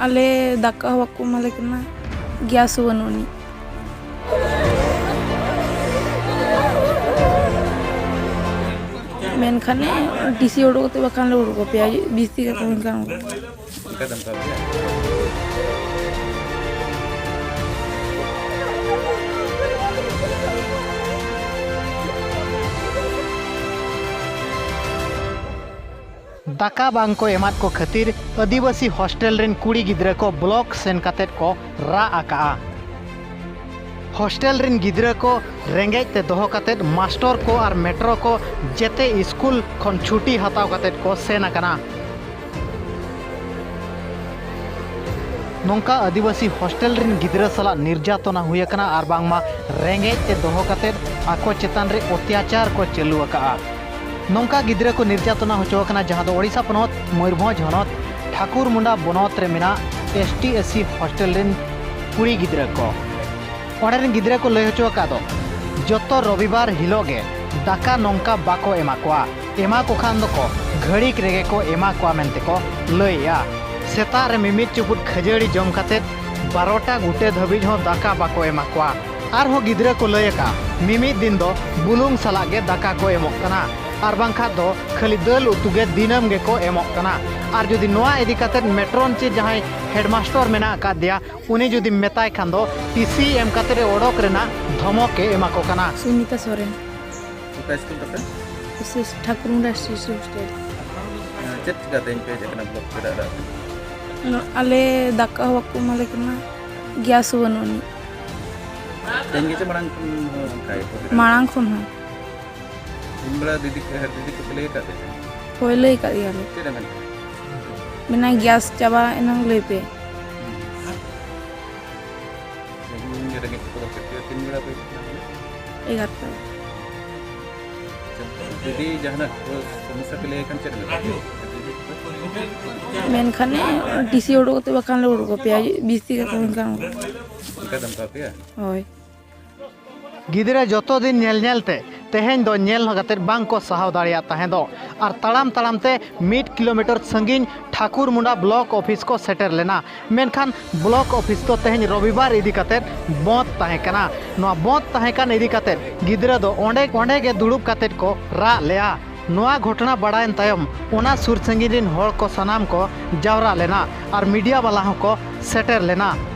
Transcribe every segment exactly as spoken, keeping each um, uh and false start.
ᱟᱞᱮ ᱫᱟᱠᱟ ᱦᱚᱸ ᱵᱟᱠᱚ ᱮᱢᱟᱞᱮ ᱠᱟᱱᱟ, ᱜᱮᱥ ᱦᱚᱸ ᱵᱟᱹᱱᱩᱜ ᱟᱹᱱᱤᱡ᱾ ᱢᱮᱱᱠᱷᱟᱱᱮ ᱰᱤᱥᱤ ᱩᱰᱩᱠ ᱠᱟᱛᱮ ᱵᱟᱠᱷᱟᱱ ᱞᱮ ᱩᱰᱩᱠ ᱟᱯᱮᱭᱟ, ᱵᱤᱥᱛᱤ ᱠᱟᱛᱷᱟ ᱢᱮᱱᱠᱷᱟᱱ ᱩᱰᱩᱠ᱾ ᱚᱱᱠᱟ ᱫᱚ ᱚᱱᱠᱟ ᱜᱮ᱾ ᱫᱟᱠᱟ ᱵᱟᱝ ᱠᱚ ᱮᱢᱟᱫ ᱠᱚ ᱠᱷᱟᱹᱛᱤᱨ ᱟᱹᱫᱤᱵᱟᱹᱥᱤ ᱦᱚᱥᱴᱮᱞ ᱨᱮᱱ ᱠᱩᱲᱤ ᱜᱤᱫᱽᱨᱟᱹ ᱠᱚ ᱵᱞᱚᱠ ᱥᱮᱱ ᱠᱟᱛᱮᱫ ᱠᱚ ᱨᱟᱜ ᱟᱠᱟᱜᱼᱟ᱾ ᱦᱚᱥᱴᱮᱞ ᱨᱮᱱ ᱜᱤᱫᱽᱨᱟᱹ ᱠᱚ ᱨᱮᱸᱜᱮᱡ ᱛᱮ ᱫᱚᱦᱚ ᱠᱟᱛᱮᱫ ᱢᱟᱥᱴᱚᱨ ᱠᱚ ᱟᱨ ᱢᱮᱴᱨᱚ ᱠᱚ ᱡᱮᱛᱮ ᱥᱠᱩᱞ ᱠᱷᱚᱱ ᱪᱷᱩᱴᱤ ᱦᱟᱛᱟᱣ ᱠᱟᱛᱮᱫ ᱠᱚ ᱥᱮᱱ ᱟᱠᱟᱱᱟ᱾ ᱱᱚᱝᱠᱟ ᱟᱹᱫᱤᱵᱟᱹᱥᱤ ᱦᱚᱥᱴᱮᱞ ᱨᱮᱱ ᱜᱤᱫᱽᱨᱟᱹ ᱥᱟᱞᱟᱜ ᱱᱤᱨᱡᱟᱛᱚᱱᱟ ᱦᱩᱭ ᱟᱠᱟᱱᱟ ᱟᱨ ᱵᱟᱝᱢᱟ ᱨᱮᱸᱜᱮᱡ ᱛᱮ ᱫᱚᱦᱚ ᱠᱟᱛᱮᱫ ᱟᱠᱚ ᱪᱮᱛᱟᱱ ᱨᱮ ᱚᱛᱭᱟᱪᱟᱨ ᱠᱚ ᱪᱟᱹᱞᱩ ᱟᱠᱟᱜᱼᱟ᱾ ᱱᱚᱝᱠᱟ ᱜᱤᱫᱽᱨᱟᱹ ᱠᱚ ᱱᱤᱨᱡᱟᱛᱚᱱᱟ ᱦᱚᱪᱚ ᱟᱠᱟᱱᱟ, ᱡᱟᱦᱟᱸ ᱫᱚ ᱳᱰᱤᱥᱟ ᱯᱚᱱᱚᱛ ᱢᱚᱭᱩᱨᱵᱷᱚᱸᱡᱽ ᱦᱚᱱᱚᱛ ᱴᱷᱟᱠᱩᱨᱢᱩᱱᱰᱟ ᱵᱚᱱᱚᱛ ᱨᱮ ᱢᱮᱱᱟᱜ S T S C hostel ᱨᱮᱱ ᱠᱩᱲᱤ ᱜᱤᱫᱽᱨᱟᱹ ᱠᱚ᱾ ᱚᱸᱰᱮ ᱨᱮᱱ ᱜᱤᱫᱽᱨᱟᱹ ᱠᱚ ᱞᱟᱹᱭ ᱦᱚᱪᱚ ᱟᱠᱟᱫ ᱫᱚ, ᱡᱚᱛᱚ ᱨᱚᱵᱤᱵᱟᱨ ᱦᱤᱞᱳᱜ ᱜᱮ ᱫᱟᱠᱟ ᱱᱚᱝᱠᱟ ᱵᱟᱠᱚ ᱮᱢᱟ ᱠᱚᱣᱟ, ᱮᱢᱟ ᱠᱚ ᱠᱷᱟᱱ ᱫᱚᱠᱚ ᱜᱷᱟᱹᱲᱤᱠ ᱨᱮᱜᱮ ᱠᱚ ᱮᱢᱟ ᱠᱚᱣᱟ ᱢᱮᱱᱛᱮ ᱠᱚ ᱞᱟᱹᱭᱮᱜᱼᱟ᱾ ᱥᱮᱛᱟᱜ ᱨᱮ ᱢᱤᱢᱤᱫ ᱪᱩᱯᱩᱫ ᱠᱷᱟᱹᱡᱟᱹᱲᱤ ᱡᱚᱢ ᱠᱟᱛᱮᱫ ᱵᱟᱨᱚᱴᱟ ᱜᱩᱴᱮ ᱫᱷᱟᱹᱵᱤᱡ ᱦᱚᱸ ᱫᱟᱠᱟ ᱵᱟᱠᱚ ᱮᱢᱟ ᱠᱚᱣᱟ᱾ ᱟᱨᱦᱚᱸ ᱜᱤᱫᱽᱨᱟᱹ ᱠᱚ ᱞᱟᱹᱭ ᱟᱠᱟᱫᱼᱟ, ᱢᱤᱢᱤᱫ ᱫᱤᱱ ᱫᱚ ᱵᱩᱞᱩᱝ ᱥᱟᱞᱟᱜ ᱜᱮ ᱫᱟᱠᱟ ᱠᱚ ᱮᱢᱚᱜ ᱠᱟᱱᱟ, ᱟᱨ ᱵᱟᱝᱠᱷᱟᱱ ᱫᱚ ᱠᱷᱟᱹᱞᱤ ᱫᱟᱹᱞ ᱩᱛᱩ ᱜᱮ ᱫᱤᱱᱟᱹᱢ ᱜᱮᱠᱚ ᱮᱢᱚᱜ ᱠᱟᱱᱟ᱾ ᱟᱨ ᱡᱩᱫᱤ ᱱᱚᱣᱟ ᱤᱫᱤ ᱠᱟᱛᱮᱫ ᱢᱮᱴᱨᱚᱱ ᱪᱮ ᱡᱟᱦᱟᱸᱭ ᱦᱮᱰᱢᱟᱥᱴᱚᱨ ᱢᱮᱱᱟᱜ ᱟᱠᱟᱫ ᱫᱮᱭᱟ, ᱩᱱᱤ ᱡᱩᱫᱤᱢ ᱢᱮᱛᱟᱭ ᱠᱷᱟᱱ ᱫᱚ ᱴᱤ ᱥᱤ ᱮᱢ ᱠᱟᱛᱮᱫ ᱮ ᱚᱰᱚᱠ ᱨᱮᱱᱟᱜ ᱫᱷᱚᱢᱚᱠ ᱮ ᱮᱢᱟ ᱠᱚ ᱠᱟᱱᱟ᱾ ᱥᱩᱱᱤᱛᱟ ᱥᱚᱨᱮᱱ᱾ ᱚᱠᱟ ᱥᱠᱩᱞ ᱛᱟᱯᱮ? S S Thakurmunda S S hostel. ᱪᱮᱫ ᱪᱤᱠᱟᱹᱛᱮ ᱛᱮᱦᱮᱧ ᱯᱮ ᱦᱮᱡ ᱟᱠᱟᱱᱟ ᱵᱞᱚᱠ ᱯᱮ ᱨᱟᱜ ᱨᱟᱜ ᱛᱮ? ᱟᱞᱮ ᱫᱟᱠᱟ ᱦᱚᱸ ᱵᱟᱠᱚ ᱮᱢᱟᱞᱮ ᱠᱟᱱᱟ, ᱜᱮᱥ ᱦᱚᱸ ᱵᱟᱹᱱᱩᱜ ᱟᱹᱱᱤᱡ᱾ ᱛᱮᱦᱮᱧ ᱜᱮᱪᱚ ᱢᱟᱲᱟᱝ ᱠᱷᱚᱱ ᱦᱚᱸ ᱚᱱᱠᱟ ᱜᱮᱠᱚ ᱵᱮᱱᱟᱣ? ᱢᱟᱲᱟᱝ ᱠᱷᱚᱱ ᱦᱚᱸ᱾ ᱫᱤᱱ ᱵᱮᱲᱟ ᱫᱤᱫᱤ ᱠᱚ, ᱫᱤᱫᱤ ᱠᱚᱯᱮ ᱞᱟᱹᱭ ᱟᱠᱟᱫ ᱯᱮ ᱛᱟᱦᱮᱸᱫ? ᱦᱳᱭ, ᱞᱟᱹᱭ ᱟᱠᱟᱫ ᱜᱮᱭᱟᱞᱮ᱾ ᱪᱮᱫ ᱮ ᱢᱮᱱ ᱠᱮᱫᱟ? ᱢᱮᱱᱟᱭ, "ᱜᱮᱥ ᱪᱟᱵᱟ ᱮᱱᱟᱝ ᱞᱟᱹᱭ ᱯᱮ᱾" ᱛᱮᱦᱮᱧ ᱨᱮᱸᱜᱮᱡ ᱛᱮᱠᱚ ᱵᱟᱯᱮ ᱠᱷᱟᱹᱭᱟ, ᱛᱤᱱ ᱵᱮᱲᱟ ᱯᱮ ᱦᱤᱡᱩᱜ ᱠᱟᱱᱟ ᱵᱚᱞᱮ? ᱮᱜᱟᱨᱚᱴᱟ᱾ ᱟᱪᱪᱷᱟ, ᱡᱩᱫᱤ ᱡᱟᱦᱟᱱᱟᱜ ᱠᱚ ᱥᱚᱢᱚᱥᱥᱟ ᱯᱮ ᱞᱟᱹᱭ ᱠᱷᱟᱱ ᱪᱮᱫ ᱮ ᱢᱮᱛᱟ ᱯᱮᱭᱟ? ᱢᱮᱱᱠᱷᱟᱱᱮ ᱰᱤ ᱥᱤ ᱩᱰᱩᱠ ᱠᱟᱛᱮ ᱵᱟᱠᱷᱟᱱ ᱞᱮ ᱩᱰᱩᱠ ᱟᱯᱮᱭᱟ, ᱵᱤᱥᱛᱤ ᱠᱟᱛᱷᱟ ᱢᱮᱱᱠᱷᱟᱱ ᱩᱰᱩᱠ᱾ ᱚᱱᱠᱟ ᱫᱷᱟᱢᱠᱟᱣ ᱯᱮᱭᱟ? ᱦᱳᱭ᱾ ᱜᱤᱫᱽᱨᱟᱹ ᱡᱚᱛᱚ ᱫᱤᱱ ᱧᱮᱞ ᱧᱮᱞ ᱛᱮ ᱛᱮᱦᱮᱧ ᱫᱚ ᱧᱮᱞ ᱠᱟᱛᱮ ᱵᱟᱝ ᱠᱚ ᱥᱟᱦᱟᱣ ᱫᱟᱲᱮᱭᱟᱜ ᱛᱟᱦᱮᱸ ᱫᱚ᱾ ᱟᱨ ᱛᱟᱲᱟᱢ ᱛᱟᱲᱟᱢ ᱛᱮ ᱢᱤᱫ ᱠᱤᱞᱳᱢᱤᱴᱟᱨ ᱥᱟᱺᱜᱤᱧ ᱴᱷᱟᱠᱩᱨᱢᱩᱸᱰᱟ ᱵᱞᱚᱠ ᱚᱯᱷᱤᱥ ᱠᱚ ᱥᱮᱴᱮᱨ ᱞᱮᱱᱟ᱾ ᱢᱮᱱᱠᱷᱟᱱ ᱵᱞᱚᱠ ᱚᱯᱷᱤᱥ ᱫᱚ ᱛᱮᱦᱮᱧ ᱨᱚᱵᱤᱵᱟᱨ ᱤᱫᱤ ᱠᱟᱛᱮ ᱵᱚᱸᱫᱽ ᱛᱟᱦᱮᱸ ᱠᱟᱱᱟ᱾ ᱱᱚᱣᱟ ᱵᱚᱸᱫᱽ ᱛᱟᱦᱮᱸ ᱠᱟᱱ ᱤᱫᱤ ᱠᱟᱛᱮ ᱜᱤᱫᱽᱨᱟᱹ ᱫᱚ ᱚᱸᱰᱮ, ᱚᱸᱰᱮ ᱜᱮ ᱫᱩᱲᱩᱵ ᱠᱟᱛᱮ ᱠᱚ ᱨᱟᱜ ᱞᱮᱜᱼᱟ᱾ ᱱᱚᱣᱟ ᱜᱷᱚᱴᱚᱱᱟ ᱵᱟᱲᱟᱭᱮᱱ ᱛᱟᱭᱚᱢ ᱚᱱᱟ ᱥᱩᱨ ᱥᱟᱺᱜᱤᱧ ᱨᱤᱱ ᱦᱚᱲ ᱠᱚ ᱥᱟᱱᱟᱢ ᱠᱚ ᱡᱟᱣᱨᱟ ᱞᱮᱱᱟ ᱟᱨ ᱢᱤᱰᱤᱭᱟ ᱵᱟᱞᱟ ᱦᱚᱸᱠᱚ ᱥᱮᱴᱮᱨ ᱞᱮᱱᱟ᱾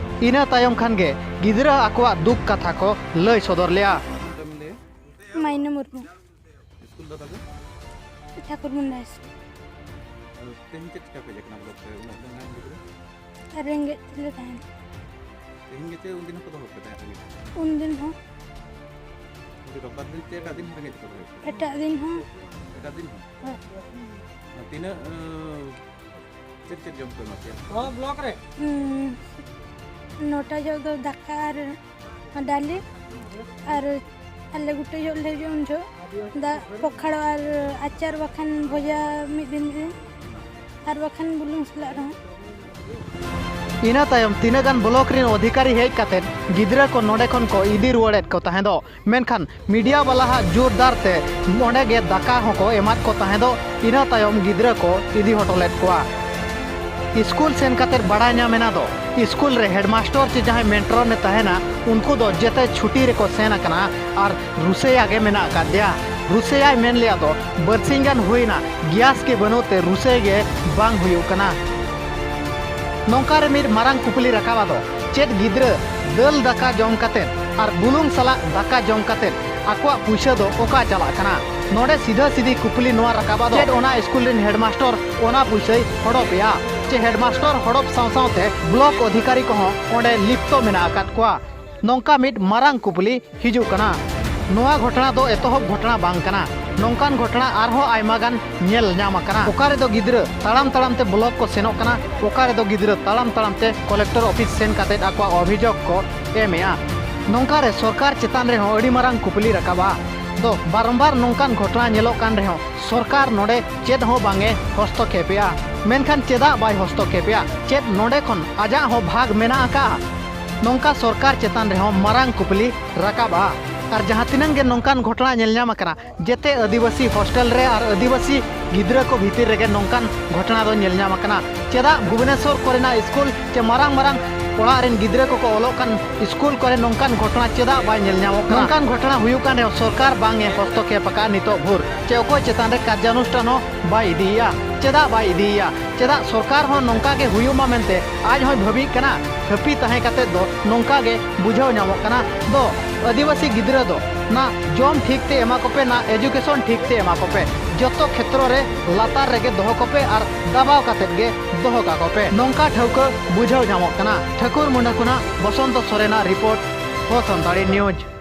ᱤᱱᱟᱹ ᱛᱟᱭᱚᱢ ᱠᱷᱟᱱ ᱜᱮ ᱜᱤᱫᱽᱨᱟᱹ ᱟᱠᱚᱣᱟᱜ ᱫᱩᱠ ᱠᱟᱛᱷᱟ ᱠᱚ ᱞᱟᱹᱭ ᱥᱚᱫᱚᱨ ᱞᱮᱜᱼᱟ᱾ ᱢᱟᱭᱱᱟ ᱢᱩᱨᱢᱩ᱾ ᱤᱥᱠᱩᱞ ᱫᱚ ᱛᱟᱵᱮ? ᱴᱷᱟᱠᱩᱨ ᱢᱩᱱᱰᱟ ᱤᱥᱠᱩᱞ᱾ ᱟᱫᱚ ᱛᱮᱦᱮᱧ ᱪᱮᱫ ᱪᱤᱠᱟ ᱯᱮ ᱦᱮᱡ ᱟᱠᱟᱱᱟ ᱵᱞᱚᱠ ᱨᱮ, ᱩᱱᱟᱹᱜ ᱜᱟᱱ ᱜᱤᱫᱽᱨᱟᱹ? ᱨᱮᱸᱜᱮᱡ ᱛᱮᱞᱮ ᱛᱟᱦᱮᱱᱟ᱾ ᱛᱮᱦᱮᱧ ᱜᱮ ᱪᱮ ᱩᱱᱫᱤᱱ ᱦᱚᱸᱠᱚ ᱫᱚᱦᱚ ᱯᱮ ᱛᱟᱦᱮᱸᱫ ᱨᱮᱸᱜᱮᱡ? ᱩᱱᱫᱤᱱ ᱦᱚᱸ᱾ ᱩᱱᱫᱤᱱ ᱨᱳᱵᱵᱟᱨ ᱫᱤᱱ ᱪᱮ ᱮᱴᱟᱜ ᱫᱤᱱ ᱦᱚᱸ ᱨᱮᱸᱜᱮᱡ ᱛᱮᱠᱚ ᱫᱚᱦᱚᱭᱮᱫ ᱯᱮ? ᱮᱴᱟᱜ ᱫᱤᱱ ᱦᱚᱸ᱾ ᱮᱴᱟᱜ ᱫᱤᱱ ᱦᱚᱸ? ᱦᱳᱭ᱾ ᱛᱤᱱᱟᱹᱜ, ᱟᱸ, ᱪᱮᱫ ᱪᱮᱫ ᱡᱚᱢ ᱠᱚ ᱮᱢᱟ ᱯᱮᱭᱟ? ᱱᱚᱣᱟ ᱵᱞᱚᱠ ᱨᱮ? ᱩᱸ, ᱱᱚᱴᱟ ᱡᱚᱜ ᱫᱚ ᱫᱟᱠᱟ ᱟᱨ ᱰᱟᱹᱞᱤ, ᱟᱨ ᱟᱞᱮ ᱜᱩᱴᱟᱹ ᱡᱚᱜ ᱞᱮ ᱦᱤᱡᱩᱜᱼᱟ ᱩᱱ ᱡᱚᱜ ᱫᱟᱜ ᱯᱚᱠᱷᱟᱲ ᱟᱨ ᱟᱪᱟᱨ ᱵᱟᱠᱷᱟᱱ ᱵᱷᱚᱡᱟ ᱢᱤᱫ ᱫᱤᱱ, ᱢᱤᱫ ᱫᱤᱱ, ᱟᱨ ᱵᱟᱠᱷᱟᱱ ᱵᱩᱞᱩᱝ ᱥᱟᱞᱟᱜ ᱨᱮᱦᱚᱸ᱾ ᱤᱱᱟᱹ ᱛᱟᱭᱚᱢ ᱛᱤᱱᱟᱹᱜ ᱜᱟᱱ ᱵᱞᱚᱠ ᱨᱤᱱ ᱚᱫᱷᱤᱠᱟᱨᱤ ᱦᱮᱡ ᱠᱟᱛᱮ ᱜᱤᱫᱽᱨᱟᱹ ᱠᱚ ᱱᱚᱰᱮ ᱠᱷᱚᱱ ᱠᱚ ᱤᱫᱤ ᱨᱩᱣᱟᱹᱲᱮᱫ ᱠᱚ ᱛᱟᱦᱮᱸᱫᱚᱜ, ᱢᱮᱱᱠᱷᱟᱱ ᱢᱤᱰᱤᱭᱟ ᱵᱟᱞᱟ ᱦᱟᱜ ᱡᱳᱨᱫᱟᱨ ᱛᱮ ᱚᱸᱰᱮ ᱜᱮ ᱫᱟᱠᱟ ᱦᱚᱸᱠᱚ ᱮᱢᱟᱫ ᱠᱚ ᱛᱟᱦᱮᱸᱫᱚᱜ᱾ ᱤᱱᱟᱹ ᱛᱟᱭᱚᱢ ᱜᱤᱫᱽᱨᱟᱹ ᱠᱚ ᱤᱫᱤ ᱦᱚᱴᱚ ᱞᱮᱫ ᱠᱚᱣᱟ᱾ ᱤᱥᱠᱩᱞ ᱥᱮᱱ ᱠᱟᱛᱮ ᱵᱟᱲᱟᱭ ᱧᱟᱢ ᱮᱱᱟ ᱫᱚ, ᱤᱥᱠᱩᱞ ᱨᱮ ᱦᱮᱰᱢᱟᱥᱴᱚᱨ ᱪᱮ ᱡᱟᱦᱟᱸᱭ ᱢᱮᱱᱴᱨᱚᱱ ᱮ ᱛᱟᱦᱮᱱᱟ, ᱩᱱᱠᱩ ᱫᱚ ᱡᱮᱛᱮ ᱪᱷᱩᱴᱤ ᱨᱮᱠᱚ ᱥᱮᱱ ᱟᱠᱟᱱᱟ ᱟᱨ ᱨᱩᱥᱮᱭᱟ ᱜᱮ ᱢᱮᱱᱟᱜ ᱟᱠᱟᱫ ᱫᱮᱭᱟ᱾ ᱨᱩᱥᱮᱭᱟᱭ ᱢᱮᱱ ᱞᱮᱫᱼᱟ ᱫᱚ, ᱵᱟᱨᱥᱤᱧ ᱜᱟᱱ ᱦᱩᱭᱱᱟ, ᱜᱮᱥ ᱜᱮ ᱵᱟᱹᱱᱩᱜ ᱛᱮ ᱨᱩᱥᱮ ᱜᱮ ᱵᱟᱝ ᱦᱩᱭᱩᱜ ᱠᱟᱱᱟ᱾ ᱱᱚᱝᱠᱟ ᱨᱮ ᱢᱤᱫ ᱢᱟᱨᱟᱝ ᱠᱩᱠᱞᱤ ᱨᱟᱠᱟᱵ ᱟᱫᱚ, ᱪᱮᱫ ᱜᱤᱫᱽᱨᱟᱹ ᱫᱟᱹᱞ ᱫᱟᱠᱟ ᱡᱚᱢ ᱠᱟᱛᱮ ᱟᱨ ᱵᱩᱞᱩᱝ ᱥᱟᱞᱟᱜ ᱫᱟᱠᱟ ᱡᱚᱢ ᱠᱟᱛᱮ ᱟᱠᱚᱣᱟᱜ ᱯᱩᱭᱥᱟᱹ ᱫᱚ ᱚᱠᱟ ᱪᱟᱞᱟᱜ ᱠᱟᱱᱟ? ᱱᱚᱰᱮ ᱥᱤᱫᱷᱟᱹ ᱥᱤᱫᱷᱤ ᱠᱩᱠᱞᱤ ᱱᱚᱣᱟ ᱨᱟᱠᱟᱵ ᱟᱫᱚ, ᱪᱮᱫ ᱚᱱᱟ ᱤᱥᱠᱩᱞ ᱨᱤᱱ ᱦᱮᱰᱢᱟᱥᱴᱚᱨ ᱚᱱᱟ ᱯᱩᱭᱥᱟᱹᱭ ᱦᱚᱲᱚᱯᱮᱜᱼᱟ? ᱪᱮ ᱦᱮᱰᱢᱟᱥᱴᱚᱨ ᱦᱚᱲᱚᱯ ᱥᱟᱶ ᱥᱟᱶᱛᱮ ᱵᱞᱚᱠ ᱚᱫᱷᱤᱠᱟᱨᱤ ᱠᱚᱦᱚᱸ ᱚᱸᱰᱮ ᱞᱤᱯᱛᱚ ᱢᱮᱱᱟᱜ ᱟᱠᱟᱫ ᱠᱚᱣᱟ? ᱱᱚᱝᱠᱟ ᱢᱤᱫ ᱢᱟᱨᱟᱝ ᱠᱩᱠᱞᱤ ᱦᱤᱡᱩᱜ ᱠᱟᱱᱟ᱾ ᱱᱚᱣᱟ ᱜᱷᱚᱴᱚᱱᱟ ᱫᱚ ᱮᱛᱚᱦᱚᱵ ᱜᱷᱚᱴᱚᱱᱟ ᱵᱟᱝ ᱠᱟᱱᱟ᱾ ᱱᱚᱝᱠᱟᱱ ᱜᱷᱚᱴᱚᱱᱟ ᱟᱨᱦᱚᱸ ᱟᱭᱢᱟ ᱜᱟᱱ ᱧᱮᱞ ᱧᱟᱢ ᱟᱠᱟᱱᱟ᱾ ᱚᱠᱟ ᱨᱮᱫᱚ ᱜᱤᱫᱽᱨᱟᱹ ᱛᱟᱲᱟᱢ ᱛᱟᱲᱟᱢ ᱛᱮ ᱵᱞᱚᱠ ᱠᱚ ᱥᱮᱱᱚᱜ ᱠᱟᱱᱟ, ᱚᱠᱟ ᱨᱮᱫᱚ ᱜᱤᱫᱽᱨᱟᱹ ᱛᱟᱲᱟᱢ ᱛᱟᱲᱟᱢ ᱛᱮ ᱠᱚᱞᱮᱠᱴᱚᱨ ᱚᱯᱷᱤᱥ ᱥᱮᱱ ᱠᱟᱛᱮ ᱟᱠᱚᱣᱟᱜ ᱚᱵᱷᱤᱡᱳᱜᱽ ᱠᱚ ᱮᱢᱮᱜᱼᱟ᱾ ᱱᱚᱝᱠᱟ ᱨᱮ ᱥᱚᱨᱠᱟᱨ ᱪᱮᱛᱟᱱ ᱨᱮᱦᱚᱸ ᱟᱹᱰᱤ ᱢᱟᱨᱟᱝ ᱠᱩᱠᱞᱤ ᱨᱟᱠᱟᱵᱼᱟ ᱫᱚ, ᱵᱟᱨᱚᱢᱵᱟᱨ ᱱᱚᱝᱠᱟᱱ ᱜᱷᱚᱴᱚᱱᱟ ᱧᱮᱞᱚᱜ ᱠᱟᱱ ᱨᱮᱦᱚᱸ ᱥᱚᱨᱠᱟᱨ ᱱᱚᱰᱮ ᱪᱮᱫ ᱦᱚᱸ ᱵᱟᱝ ᱮ ᱦᱚᱥᱛᱚᱠᱷᱮᱯᱮᱜᱼᱟ᱾ ᱢᱮᱱᱠᱷᱟᱱ ᱪᱮᱫᱟᱜ ᱵᱟᱭ ᱦᱚᱥᱛᱚᱠᱷᱮᱯᱮᱜᱼᱟ? ᱪᱮᱫ ᱱᱚᱰᱮ ᱠᱷᱚᱱ ᱟᱡᱟᱜ ᱦᱚᱸ ᱵᱷᱟᱜᱽ ᱢᱮᱱᱟᱜ ᱟᱠᱟᱫᱼᱟ? ᱱᱚᱝᱠᱟ ᱥᱚᱨᱠᱟᱨ ᱪᱮᱛᱟᱱ ᱨᱮᱦᱚᱸ ᱢᱟᱨᱟᱝ ᱠᱩᱠᱞᱤ ᱨᱟᱠᱟᱵᱼᱟ᱾ ᱟᱨ ᱡᱟᱦᱟᱸ ᱛᱤᱱᱟᱹᱝ ᱜᱮ ᱱᱚᱝᱠᱟᱱ ᱜᱷᱚᱴᱚᱱᱟ ᱧᱮᱞ ᱧᱟᱢ ᱟᱠᱟᱱᱟ, ᱡᱮᱛᱮ ᱟᱹᱫᱤᱵᱟᱹᱥᱤ ᱦᱚᱥᱴᱮᱞ ᱨᱮ ᱟᱨ ᱟᱹᱫᱤᱵᱟᱹᱥᱤ ᱜᱤᱫᱽᱨᱟᱹ ᱠᱚ ᱵᱷᱤᱛᱤᱨ ᱨᱮᱜᱮ ᱱᱚᱝᱠᱟᱱ ᱜᱷᱚᱴᱚᱱᱟ ᱫᱚ ᱧᱮᱞ ᱧᱟᱢ ᱟᱠᱟᱱᱟ᱾ ᱪᱮᱫᱟᱜ ᱵᱷᱩᱵᱽᱱᱮᱥᱚᱨ ᱠᱚᱨᱮᱱᱟᱜ ᱥᱠᱩᱞ ᱪᱮ ᱢᱟᱨᱟᱝ ᱢᱟᱨᱟᱝ ᱚᱲᱟᱜ ᱨᱮᱱ ᱜᱤᱫᱽᱨᱟᱹ ᱠᱚᱠᱚ ᱚᱞᱚᱜ ᱠᱟᱱ ᱥᱠᱩᱞ ᱠᱚᱨᱮ ᱱᱚᱝᱠᱟᱱ ᱜᱷᱚᱴᱚᱱᱟ ᱪᱮᱫᱟᱜ ᱵᱟᱭ ᱧᱮᱞ ᱧᱟᱢᱚᱜ ᱠᱟᱱᱟ? ᱱᱚᱝᱠᱟᱱ ᱜᱷᱚᱴᱚᱱᱟ ᱦᱩᱭᱩᱜ ᱠᱟᱱ ᱨᱮᱦᱚᱸ ᱥᱚᱨᱠᱟᱨ ᱵᱟᱝ ᱮ ᱦᱚᱥᱛᱚᱠᱷᱮᱯ ᱟᱠᱟᱫᱼᱟ ᱱᱤᱛᱚᱜ ᱵᱷᱳᱨ, ᱪᱮ ᱚᱠᱚᱭ ᱪᱮᱛᱟᱱ ᱨᱮ ᱠᱟᱨᱡᱟᱱᱩᱥᱴᱷᱟᱱ ᱦᱚᱸ ᱵᱟᱭ ᱤᱫᱤᱭᱮᱫᱼᱟ᱾ ᱪᱮᱫᱟᱜ ᱵᱟᱭ ᱤᱫᱤᱭᱮᱫᱼᱟ? ᱪᱮᱫᱟᱜ ᱥᱚᱨᱠᱟᱨ ᱦᱚᱸ ᱱᱚᱝᱠᱟ ᱜᱮ ᱦᱩᱭᱩᱜ ᱢᱟ ᱢᱮᱱᱛᱮ ᱟᱡ ᱦᱚᱸᱭ ᱵᱷᱟᱹᱵᱤᱜ ᱠᱟᱱᱟ? ᱦᱟᱹᱯᱤ ᱛᱟᱦᱮᱸ ᱠᱟᱛᱮ ᱫᱚ ᱱᱚᱝᱠᱟ ᱜᱮ ᱵᱩᱡᱷᱟᱹᱣ ᱧᱟᱢᱚᱜ ᱠᱟᱱᱟ᱾ ᱫᱚ ᱟᱹᱫᱤᱵᱟᱹᱥᱤ ᱜᱤᱫᱽᱨᱟᱹ ᱫᱚ ᱱᱟ ᱡᱚᱢ ᱴᱷᱤᱠ ᱛᱮ ᱮᱢᱟ ᱠᱚᱯᱮ, ᱱᱟ education ᱴᱷᱤᱠ ᱛᱮ ᱮᱢᱟ ᱠᱚᱯᱮ, ᱡᱚᱛᱚ ᱠᱷᱮᱛᱨᱚ ᱨᱮ ᱞᱟᱛᱟᱨ ᱨᱮᱜᱮ ᱫᱚᱦᱚ ᱠᱚᱯᱮ ᱟᱨ ᱫᱟᱵᱟᱣ ᱠᱟᱛᱮ ᱜᱮ ᱫᱚᱦᱚ ᱠᱟᱠᱚ ᱯᱮ, ᱱᱚᱝᱠᱟ ᱴᱷᱟᱹᱣᱠᱟᱹ ᱵᱩᱡᱷᱟᱹᱣ ᱧᱟᱢᱚᱜ ᱠᱟᱱᱟ᱾ ᱴᱷᱟᱹᱠᱩᱨ ᱢᱩᱸᱰᱟ ᱠᱷᱚᱱᱟᱜ ᱵᱚᱥᱚᱱᱛᱚ ᱥᱚᱨᱮᱱᱟᱜ ᱨᱤᱯᱳᱨᱴ, ᱦᱚ ᱥᱟᱱᱛᱟᱲᱤ ᱱᱤᱭᱩᱡᱽ᱾